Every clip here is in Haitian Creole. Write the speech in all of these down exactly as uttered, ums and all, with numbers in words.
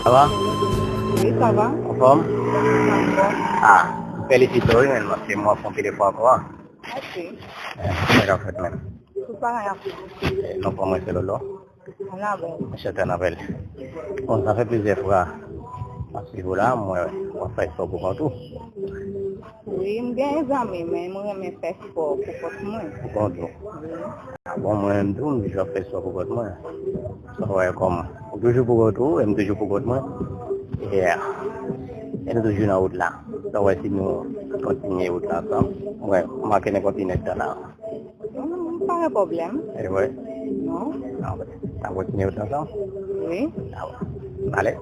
Sa va? Wi, sa va. Anfòm? Anfòm. Ah, m felisite w, wi, men, paske m wè w fè yon pil efò ankò. Mèsi. Eh, sa k ap fèt menm? Tout bagay ap... Eh, non pa mwen se Lolo. Anabèl. Chante Anabèl. Bon, sa fè plizyè fwa m ap swiv ou la, m wè w ap fè espò pou kont ou. Wi, m gen zanmi, men mwen renmen fè espò pou kont mwen. Pou kont ou. Wi. Ah bon, mwen menm tou, m toujou ap fè espò pou kont mwen. Sa w wè kòman? Ou toujou pou kont ou, e m toujou pou kont mwen. Yeah. E nou toujou nan wout la. Sa w wè si nou kontinye wout la ansanm? Mwen, m make nan kontinye tan la. Mm, pa gen pwoblèm. Anyway. Non. Ah, ok. N ap kontinye wout la ansanm? Wi. Ah, bon. Ale.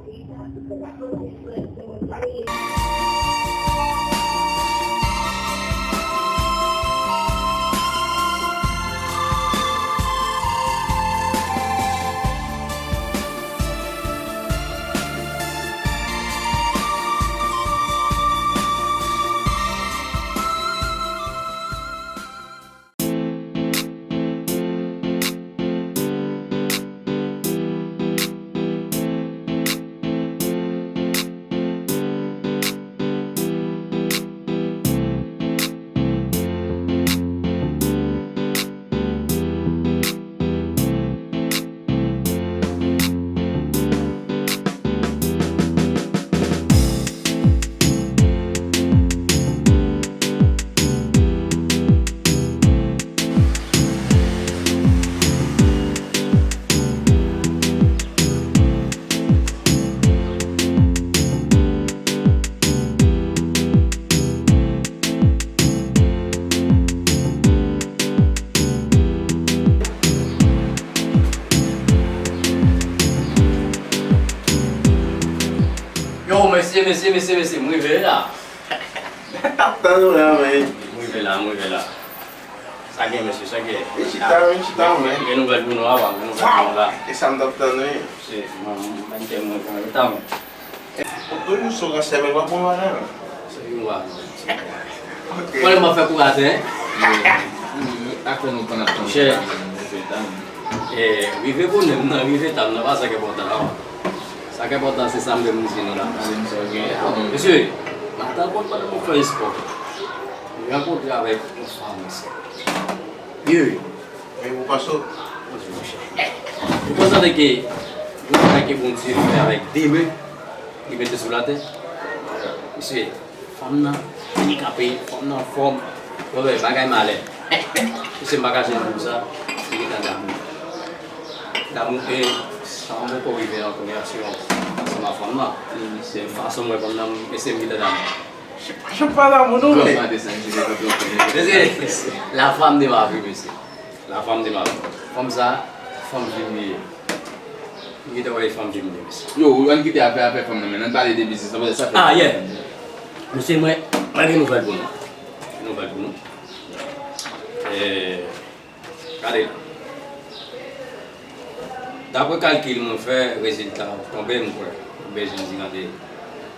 Yo, mesye, mesye, mesye, mesye, m rive la. T ap tann ou la, men. M rive la, m rive la. Sa gen, mesye, sa gen? Vin chita, vin chita, men. Gen nouvèl pou nou, apa, gen nouvèl pou nou la. Waw! E sa m t ap tann, wi. Se, mwen, mwen, mwen, mwen, mwen, mwen, mwen. Ou toujou sou ransèyman, w ap bon bagay, men. Se yon bagay, se yon bagay. Ok. Fò lè m ap fè kou gate, hein? Wi, wi, wi. Ak nou konn ap tann. Chè. Mesye, dam. Eh, rive bonè m nan, rive ta m nan, pa sa k enpòtan, non. Sa k enpòtan, se sa m vle m di nou la. Mesye, m ap tann konn pandan m fè espò. M rankontre avèk yon fanm isi. Wi, wi. Men ou pa sot. Ou konn sa ke yon bagay ke Bondye fè avèk de men, li mete sou latè? Mesye, fanm nan andikape, fanm nan anfòm. Bon, men, bagay malè. Mesye, m pa kache nou sa, li gentan damou. Damou, e sa m poko rive an konversyon ansanm ak fanm nan. Se fason m wè fanm nan, mesye, m gentan damou. Chak pa damou, non, men. Mesye, la femme de ma vie, mesye. La femme de ma vie. Fanm sa, fanm vi m li ye. M gentan wè fanm vi m li ye, mesye. Yo, ann kite afè, afè fanm nan, men ann pale de biznis lan, paske sa fè... Ah, yeah. Mesye, mwen, mwen gen nouvèl pou nou. Gen nouvèl pou nou. Eh, gade. Daprè kalkil mwen fè, rezilta tonbe, m kwè. Ou bezwen di gade.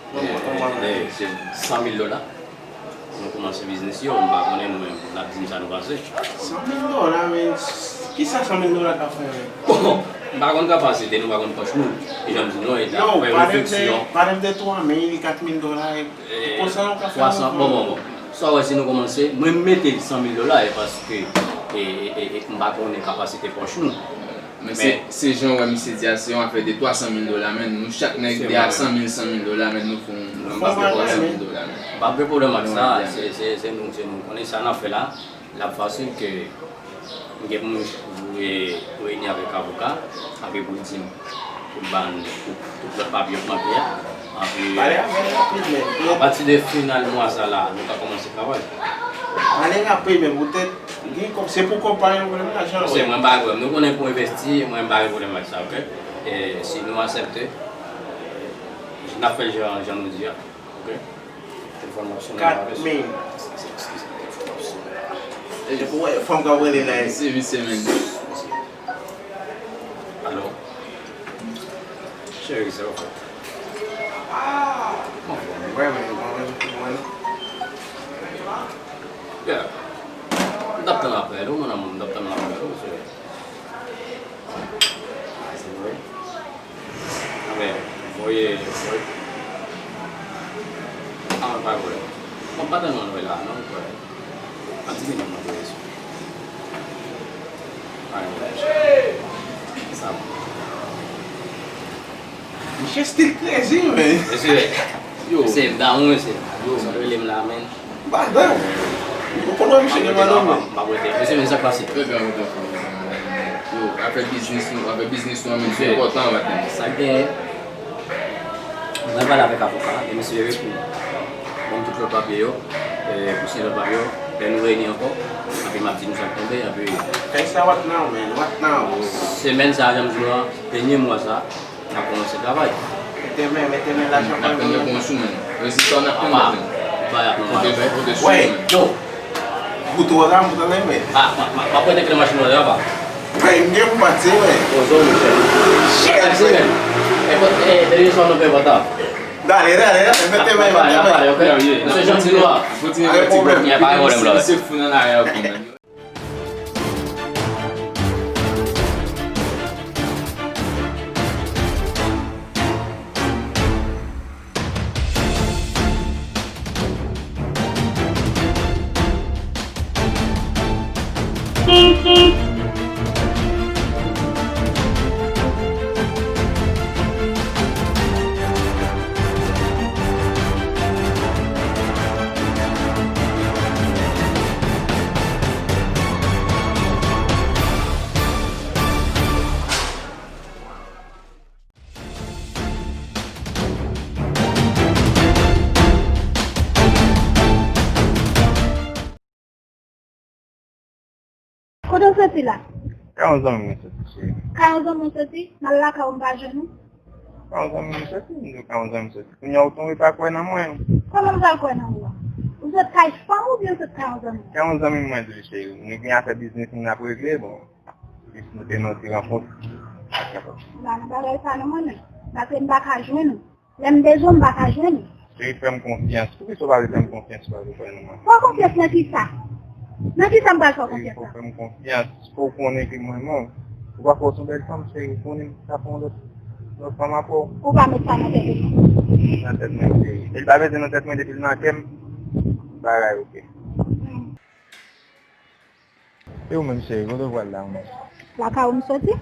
Kòman, kòman, eh, eh, se san mil dola. Nou kòmanse biznis yo, m pa konnen nou menm, n ap di m sa nou panse. San mil dola, men kisa san mil dola ka fè menm? Bon, m pa konn kapasite nou, m pa konn pòch nou. E jan m di nou, e daprè refleksyon. Yo, pa menm de twa mil, kat mil dola, e, e konsa nou ka fè twa san, bon, bon, bon. Sa w wè, si nou kòmanse, mwen m mete san mil dola, e paske, e, e, e, e m pa konnen kapasite pòch nou. Men se, se jan w wè misye di a, se yon afè de twa san mil dola, men nou chak nèg de a san mil, san mil dola, men nou fè yon, nou fè yon bagay, twa san mil dola, men. Pa gen pwoblèm ak sa, se, se, se nou, se nou konnen sa n ap fè la, l ap fasil ke m gen pou m reyini avèk avoka, apre pou l di m, pou l ba n tout, tout lòt papye k manke a, apre, apati de final mwa sa la, nou ka kòmanse travay. Pale rapid, men poutèt gen kòb, se pou kòb, pa gen pwoblèm lajan. Se mwen, m pa gen pwoblèm. Nou konnen pou envesti, mwen, m pa gen pwoblèm ak sa, ok? E si nou aksepte, n ap fè l jan, jan nou di a, ok? Telefòn m ap sonnen la, mesye. Kat mil. Eskize, eskize, telefòn m ap sonnen la. E pou wè fanm k ap rele la, e. Se misye menm. Alo. Cheri, sa w fè? Bon, bon, mwen, mwen, mwen, mwen. Yeah. M t ap tann apèl ou, mon amour, m t ap tann apèl ou, cheri. Ah, se vre? Anben, voye, M pa tèlman lwen la non, frè. An ti minit mwen voye sou. Ay, mwen sa. Misye still crazy, man. Mesye, yo, mesye, m damou, mesye. Yo, sa rele m la, man. M pa dan. Ou konn wè misye gen manno, man. M ap rete. Mesye, men sa k pase. Trè byen, mwen trè fò. Yo, afè biznis nou, afè biznis nou an menm, se enpòtan, maten. Sa k genyen? Mwen pale avèk avoka, e misye reponn. Ban m tout lòt papye yo, e, pou siyen lòt papye yo. Lè nou reyini ankò, epi m ap di nou sa k tonbe, epi Fè sa, what now, man? What now? Semèn sa a, jan m di nou an, dènye mwa sa a, n ap kòmanse travay. Mete men, mete men, lajan pa gen. N ap tann repons ou, man. Rezilta w n ap tann, maten. Kote, kote sou, man. Yo! Gouto la, m tande, men. M ap prete kle machin mwen la, pa. Ey, m gen pou pati, men. Poze w, Michel. Shit, man. Dale, dale, dale, mete men, mete men. Misye janti nou a. Kontinye, kontinye. Pa gen pwoblèm, brother. Kote w soti la? Kay yon zanmi mwen soti, cheri. Kay yon zanmi w soti? M al lakay ou, m pa jwenn ou. Kay yon zanmi m soti, m di w kay yon zanmi m soti. Kounye a ou tonbe pa kwè nan mwen. Kòman m pral kwè nan ou a? Ou sot kay fanm oubyen ou sot kay yon zanmi? Kay yon zanmi mwen di, cheri. Nou gen afè biznis nou n ap regle, bon. Jis nou te nan ti rankont. La nan bagay sa non, mwen menm. Paske m pa ka jwenn ou. Lè m bezwen w, m pa ka jwenn ou. Cheri, fè m konfyans. Poukisa w pa vle fè m konfyans, w pa vle kwè nan mwen? Fè w konfyans nan kisa? Nan kisa m pral fè w konfyans la? Cheri, fò w fè m konfyans. Fò w konnen ke mwen menm, ou pa kwè w se yon bèl fanm, cheri, ou konnen m ka fè yon lòt, lòt fanm apre w. Ou pa met sa nan tèt ou. Nan tèt mwen, cheri. E l pa bezwen nan tèt mwen, depi l nan kè m, bagay oke. Hmm. E ou menm, cheri, kote w pral la, mwen? Lakay ou m soti.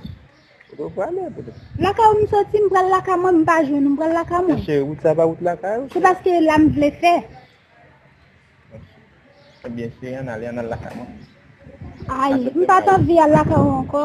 Kote w prale, pote? Lakay ou m soti, m pral lakay mwen, m pa jwenn ou, m pral lakay mwen. Cheri, wout sa pa wout lakay ou, cheri. Se paske la m vle fè. Ebyen, cheri, ann ale, ann al lakay mwen. Ay, m pa t anvi al lakay ou ankò.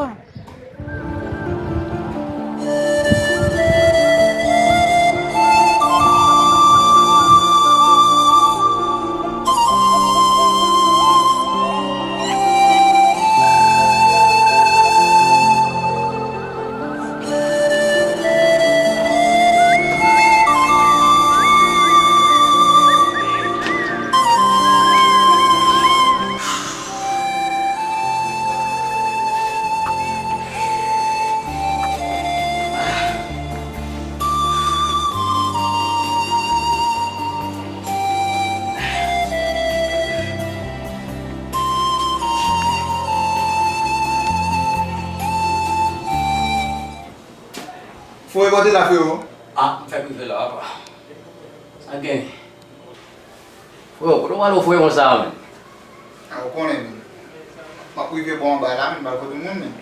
Foye bò de la, frewo. Ah, m fèk rive la, apa. Sa gen? Frewo, kote w pral foye konsa, menm? Ah, ou konnen, menm. M ap rive bò anba la, menm, m pral kote moun, menm.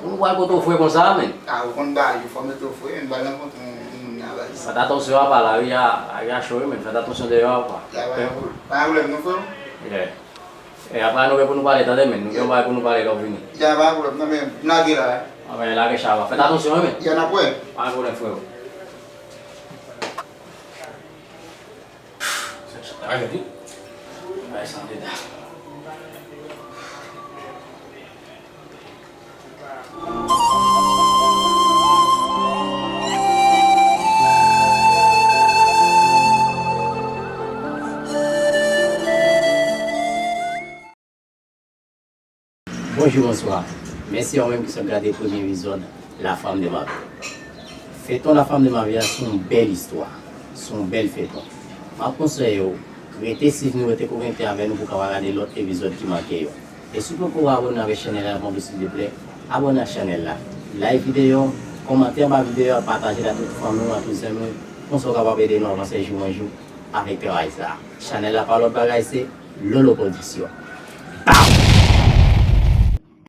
Ou pral kote w foye konsa, menm? Ah, ou konn bagay yo, fò m mete w foye, menm, m pral rankontre yon, yon moun nan baz. Fèt atansyon apa, lari a, lari a cho wi, menm, fèt atansyon deyò apa. Ya, pa gen pwoblèm. Pa gen pwoblèm, non, frewo? Yeah. E apre nou gen pou nou pale, tande, menm. Nou gen yon bagay pou nou pale lè w vini. Ya, pa gen pwoblèm, non, men m lage la, wi. Ah, men lage chava. Fèt atansyon, wi, menm. Ya, n ap wè. Pa gen pwoblèm, frewo. Ay, gade. Ay, sante da. Bonjou, bonswa. Mèsi a ou menm ki sot gade premye epizòd La Femme de ma vie. Feyton La Femme de ma vie a se yon bèl istwa, se yon bèl feyton. M ap konseye w, rete swiv nou, rete konekte avè nou pou w kapab gade lòt epizòd ki manke yo. E si w poko abòne avèk chanèl la, mande silvouplè, abòne ak chanèl la. Like videyo, kòmante anba videyo a, pataje l a tout fanmi w, a tout zanmi w. Konsa w kapab ede nou avanse jou an jou. avèk travay sa. Chanèl la pa lòt bagay, se Lolo Production.